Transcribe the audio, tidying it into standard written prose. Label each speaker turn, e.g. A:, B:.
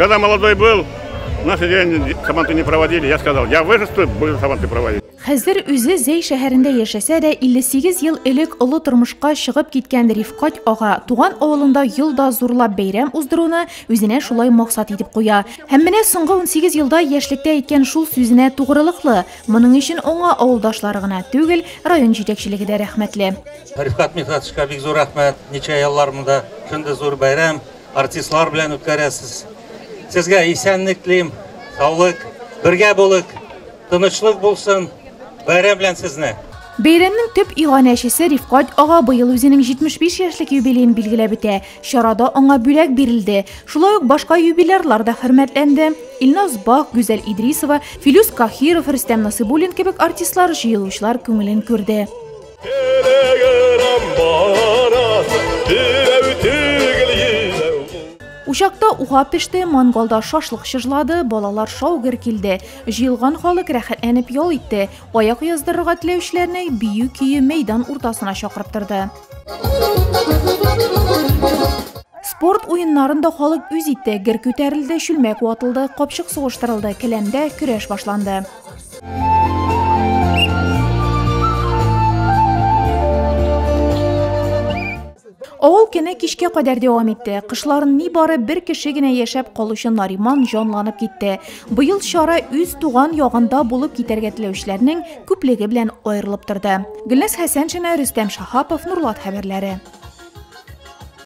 A: Когда молодой был, наши деревни сабантуй не проводили. Я сказал, я вырасту, буду сабантуй проводить.
B: Хәзер үзе Зәй шәһәрендә яшәсә дә, 58 ел элек олы тормышка чыгып киткән Рифкать ага туган авылында ел да зурлап бәйрәм уздыруны үзенә шулай максат итеп куя. Һәм менә соңгы 18 елда яшьлектә әйткән шул сүзенә тугрылыклы. Моның өчен аңа авылдашлары гына түгел, район җитәкчелеге дә рәхмәтле.
C: Рифкать Мидхатовичка бик зур рәхмәт. Ничә еллар монда шундый зур бәйрәм артистлар белән үткәрәсез. Сезгә исәнлек телим, саулык, бергә булыйк, тынычлык булсын. Бәйрәм белән сезне!
B: Бәйрәмнең төп иганәчесе Рифкать ага быел үзенең 75 яшьлек юбилеен билгеләп үтә. Чарада аңа бүләк бирелде. Шулай ук башка юбилярлар да хөрмәтләнде. Илназ Бак, Гүзәл Идрисова, Филүс Каһиров, Рөстәм Насыйбуллин кебек артистлар җыелучылар күңелен күрде. Учакта уха пеште, мангалда шашлык чыжлады, балалар шау-гөр килде. Җыелган халык рәхәтләнеп ял итте. Аяк яздырырга теләүчеләрне бию көе мәйдан уртасына чакырып торды. Спорт уеннарын да халык үз итте. Гер күтәрелде, чүлмәк ватылды, капчык сугыштырылды, келәмдә көрәш башланды. Авыл көне кичкә кадәр дәвам итте. Кышларын нибары бер кеше генә яшәп калучы Нариман җанланып китте. Быел чара үз туган ягында булып китәргә теләүчеләрнең күплеге белән аерылып торды. Гөлназ Хәсәншина, Рөстәм Шаһапов, Нурлат хәбәрләре.